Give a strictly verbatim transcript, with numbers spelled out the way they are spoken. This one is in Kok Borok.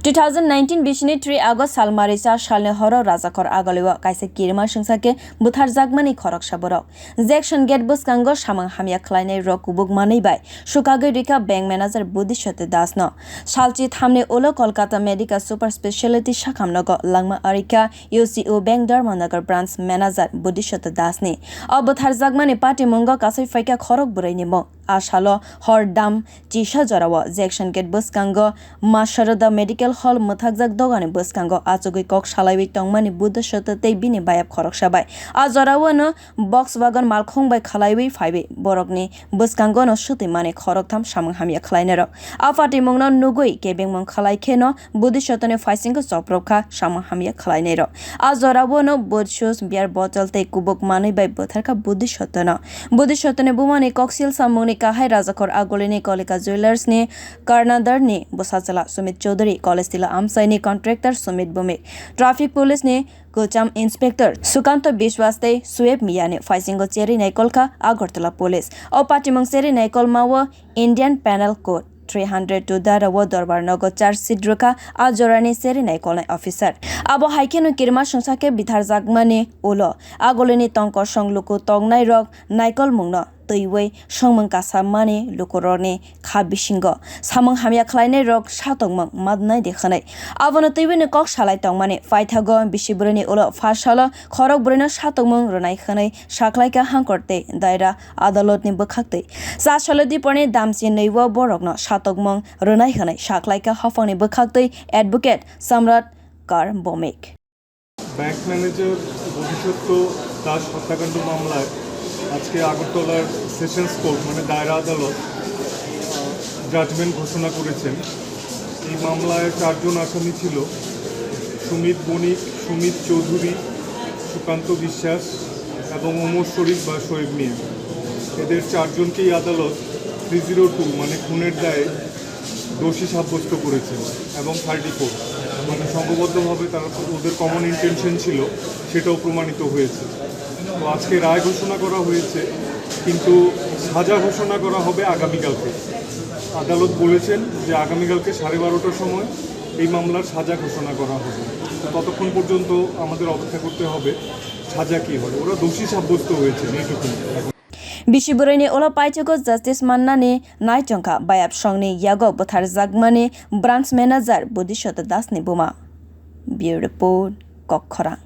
Two thousand nineteen bisini three August salmari cha salni horo Rajakhor Agolio kaisa kirima singsa khe butharjakmani khoroksa borok. Jackson Gate bwskango samung hamya khwlainai rok kubuk manwi bai sukagwi rikha bank manager Bodhiswata Das no. Salchi thamni ulo Kolkata Medical Super Speciality Sakham nogo langma arikha U C O Bank Dharmanagar Branch Manager Bodhiswata Das ni. O butharjakmani patimungo kasai phaikha khorok bwrwi ni mung. A salo hor dam chisa jorao Jackson Gate bwskango Masarada Medical Hall mwthakjak dogani bwskango achugwi kok salaiwi tongmani Bodhiswata tei bini bayap khoroksa bai. A jorao no Volkswagen malkhung bai khalaiwi phaiwi borokni bwskango no swtwi mani khoroktham samung hamya khwlainairok. A patimungno nugwi kebengmung khwlai kheno Bodhiswatani phaisingo chopropkha samung hamya khwlainairok. A jorao no boot shoes, beer bottle tei kubuk manwi bai bwtharkha Bodhiswatano. Bodhiswatani bumani koksil samungni kahai Rajakhor Agolini Kolika Jewellers ni Karnadar ni bwsajwla Sumit Chaudhary, College Tila Amchaini contractor Sumit Bhumik, Traffic Police ni Kwcham Inspector Sukanto Biswas tei Sueb Miyani phaisingo cherwi naikolkha Agartala Police. O patimung cherwi naikolmao Indian Penal Code three hundred two dara o dorbar nogo charge sheet rwkha a jorani cherwi naikolnai officer. Abo hai kheno kirima singsa khe bitharjakmani ulo Agolini tongkosong luku tongnai rok naikolmungno twiwi songmung kasammani lukurokni kha bisingo samung hamya khwlainai rok satokmung madnai de khwnai. Abono twiwini kok salai tongmani paithago bisi bwrwini ulo pha salo khorok bwrwino satokmung rwnai khwnwi sakhlaikha hangkor tei daira adalotni bwkhaktwi. Cha salo diponi damchi nwibo borokno satokmung rwnai khwnwi sakhlaikha haphangni bwkhaktwi Advocate Samrat Kar Bhowmik. Bank manager Bodhisattva Das হত্যাকাণ্ড মামলায় আজকে আগরতলার sessions court মানে দায়রা আদালত জাজমেন্ট ঘোষণা করেছেন। এই মামলায় চারজন আসামি ছিল, সুমিত বণিক, সুমিত চৌধুরী, সুকান্ত বিশ্বাস এবং ওমর শরীফ বা শোয়েব মিয়া। এদের চারজনকেই আদালত থ্রি জিরো টু মানে খুনের দায়ে দোষী সাব্যস্ত করেছেন এবং থার্টি ফোর মানে সংঘবদ্ধভাবে তারা ওদের কমন ইন্টেনশন ছিল, সেটাও প্রমাণিত হয়েছে। তো আজকে রায় ঘোষণা করা হয়েছে, কিন্তু সাজা ঘোষণা করা হবে আগামীকালকে। আদালত বলেছেন যে আগামীকালকে সাড়ে বারোটার সময় এই মামলার সাজা ঘোষণা করা হবে। তো ততক্ষণ পর্যন্ত আমাদের অপেক্ষা করতে হবে সাজা কী হয়। ওরা দোষী সাব্যস্ত হয়েছেন এইটুকুনি। Bisi bwrwini ulo paithago justice mannani naichongkha bayapsongni yago bwtharjakmani branch manager Bodhiswata Das ni buma. Bureau Report, Kokkhorang.